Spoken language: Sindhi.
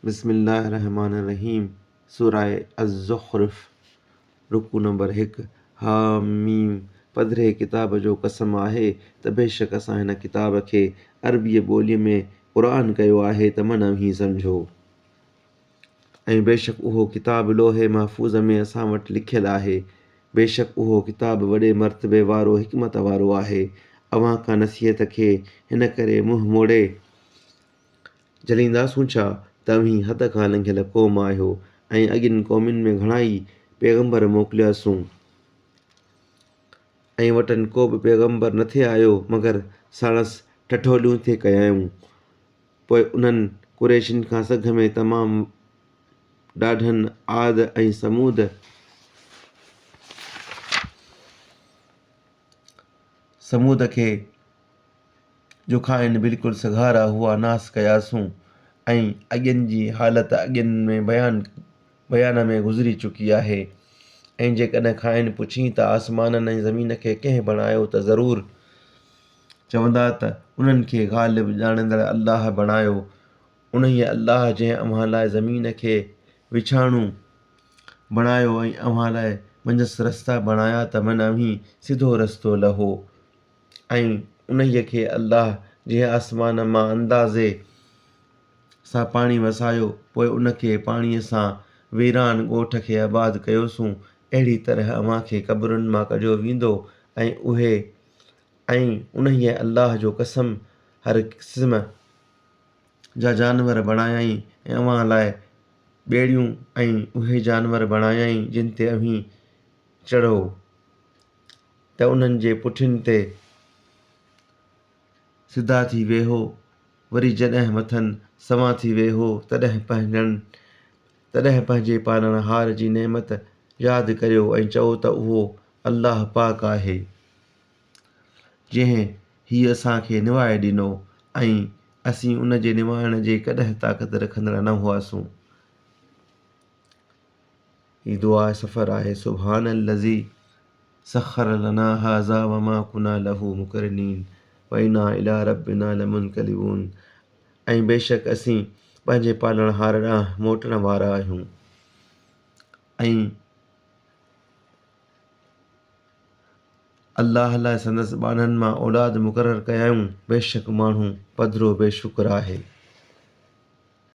بسم الله الرحمٰن الرحيم سوره الزخرف رڪوع نمبر 1 ح م پڌري ڪتاب جو قسم آهي ته بيشڪ اسان هن ڪتاب کي عربيء ٻوليء ۾ قرآن ڪيو آهي ته من اوهين سمجهو ۽ بيشڪ اهو ڪتاب لوح محفوظ ۾ اسان وٽ لکيل آهي بيشڪ اهو ڪتاب وڏي مرتبي وارو حڪمت وارو آهي اوهان کان نصيحت کي هن ڪري منهن موڙي جهلينداسون ڇا ته اوهين حد کان لنگهيل قوم آهيو ۽ اڳين قومن ۾ گهڻائي پيغمبر موڪلياسون ۽ وٽن ڪو به پيغمبر نه ٿي آيو مگر ساڻس ٺٺوليون ٿي ڪيائون پوء انهن قريشن کان سگهه ۾ تمام ڏاڍن عاد ۽ ثمود ثمود کي جو کانئن بلڪل سگهارا هئا ناس ڪياسون ۽ اڳين جي حالت اڳين ۾ بيان بيان ۾ گذري چڪي آهي ۽ جيڪڏهن کانئن پڇين ته آسمانن ۽ زمين کي ڪنهن بڻايو ته ضرور چوندا ته انهن کي غالب ڄاڻندڙ الله بڻايو انهيء الله جنهن اوهان لاء زمين کي وڇاڻو بڻايو ۽ اوهان لاء منجهس رستا بڻايا ته من اوهين سڌو رستو لهو. ۽ انهيء کي الله جنهن آسمان مان اندازي سان پاڻي وسايو، پوء ان کي پاڻيء سان ويران ڳوٺ کي آباد ڪيوسون، اهڙي طرح اوهان کي قبرن مان ڪڍيو ويندو ۽ اهي ۽ انهيء الله جو قسم هر قسم جا جانور بڻايائين ۽ اوهان لاء ٻيڙيون ۽ اهي جانور بڻايائين جن تي اوهين چڙهو. ته انهن جي پٺين تي سڌا ٿي ويهو، وري جڏهن مٿن سنوان ٿي ويهو، تڏهن پنهنجن تڏهن پنهنجي پالڻهار جي نعمت ياد ڪريو ۽ چئو ته اهو الله پاڪ آهي، جنهن هي اسان کي نوائي ڏنو ۽ اسين ان جي نوائڻ جي ڪڏهن طاقت رکندڙ نه هئاسون. هي دعاء سفر آهي، سبحان الذي سخر لنا هذا وما كنا له مقرنين وانا الي ربنا لمنقلبون ۽ بيشڪ اسين پنهنجي پالڻهار ڏانهن موٽڻ وارا آهيون ۽ الله لاء سندس ٻانهن مان اولاد مقرر ڪيائون بيشڪ ماڻهو پڌرو بي شڪر آهي.